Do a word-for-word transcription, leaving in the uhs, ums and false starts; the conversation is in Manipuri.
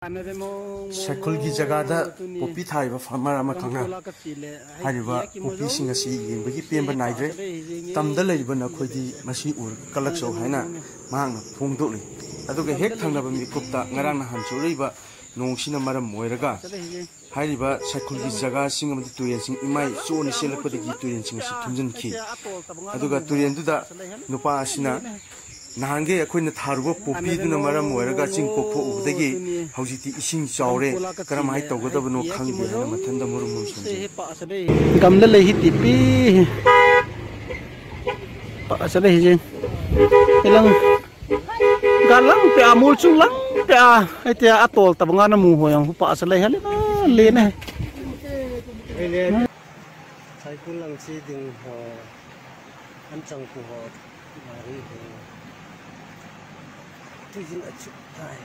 ꯁꯥꯏꯈꯨꯜꯒꯤ ꯖꯒꯥꯗ ꯄꯣꯄꯤ ꯊꯥꯔꯤꯕ ꯐꯥꯔꯃꯔ ꯑꯃ ꯈꯪꯅ ꯍꯥꯏꯔꯤꯕ ꯄꯣꯄꯤꯁꯤꯡ ꯑꯁꯤ ꯌꯦꯡꯕꯒꯤ ꯄꯦꯟꯕ ꯅꯥꯏꯗ꯭ꯔꯦ꯫ ꯇꯝꯗ ꯂꯩꯔꯤꯕ ꯅꯈꯣꯏꯗꯤ ꯃꯁꯤ ꯎꯔꯒ ꯀꯜꯂꯛꯆꯧ ꯍꯥꯏꯅ ꯃꯍꯥꯛꯅ ꯐꯣꯡꯗꯣꯛꯂꯤ꯫ ꯑꯗꯨꯒ ꯍꯦꯛ ꯊꯪꯅꯕ ꯃꯤꯀꯨꯞꯇ ꯉꯔꯥꯡ ꯅꯍꯥꯟ ꯆꯨꯔꯛꯏꯕ ꯅꯣꯡꯁꯤꯅ ꯃꯔꯝ ꯑꯣꯏꯔꯒ ꯍꯥꯏꯔꯤꯕ ꯁꯥꯏꯈꯨꯜꯒꯤ ꯖꯒꯥꯁꯤꯡ ꯑꯃꯗꯤ ꯇꯨꯔꯦꯜꯁꯤꯡ ꯏꯃꯥꯏ ꯆꯣꯟꯅ ꯆꯦꯜꯂꯛꯄꯗꯒꯤ ꯇꯨꯔꯦꯜꯁꯤꯡ ꯑꯁꯤ ꯊꯨꯝꯖꯤꯟꯈꯤ꯫ ꯑꯗꯨꯒ ꯇꯨꯔꯦꯜꯗꯨꯗ ꯅꯨꯄꯥ ꯑꯁꯤꯅ ꯅꯍꯥꯟꯒꯩ ꯑꯩꯈꯣꯏꯅ ꯊꯥꯔꯨꯕ ꯄꯣꯄꯤꯗꯨꯅ ꯃꯔꯝ ꯑꯣꯏꯔꯒ ꯆꯤꯡ ꯀꯣꯛꯊꯣꯛꯎꯕꯗꯒꯤ ꯍꯧꯖꯤꯛꯇꯤ ꯏꯁꯤꯡ ꯆꯥꯎꯔꯦ, ꯀꯔꯝꯍꯥꯏꯅ ꯇꯧꯒꯗꯕꯅꯣ ꯈꯪꯗꯦ ꯍꯥꯏꯅ ꯃꯊꯟꯇ ꯃꯔꯨꯝ ꯃꯔꯨꯝ ꯁꯣꯟꯖꯩ꯫ ꯒꯝꯂꯥ ꯂꯩ ꯍꯤ ꯇꯤꯄꯤ꯫ ꯄꯥꯛ ꯆꯠꯂꯦ ꯍꯤꯖꯦ꯫ ꯏꯂꯪ꯫ ꯒꯥꯂꯪ ꯄꯦ ꯑꯃꯨꯜ ꯆꯨꯂꯪ ꯄꯦ꯫ ꯑꯩꯇꯦ ꯑꯇꯣꯜ ꯇꯕ ꯉꯥꯅ ꯃꯨ ꯍꯣꯌꯪ ꯄꯥꯛ ꯆꯠꯂꯦ ꯍꯦ꯫ ꯂꯦꯅꯦ꯫ ꯁꯥꯏꯀꯨꯜ ꯂꯪꯁꯤ ꯗꯤꯡ ꯍꯣ꯫ ꯑꯟꯆꯪ ꯄꯨ ꯍꯣ꯫ ꯒꯥꯔꯤ ꯍꯣ꯫ ꯇꯨꯖꯤꯟ ꯑꯆꯨꯛ ꯇꯥꯏ꯫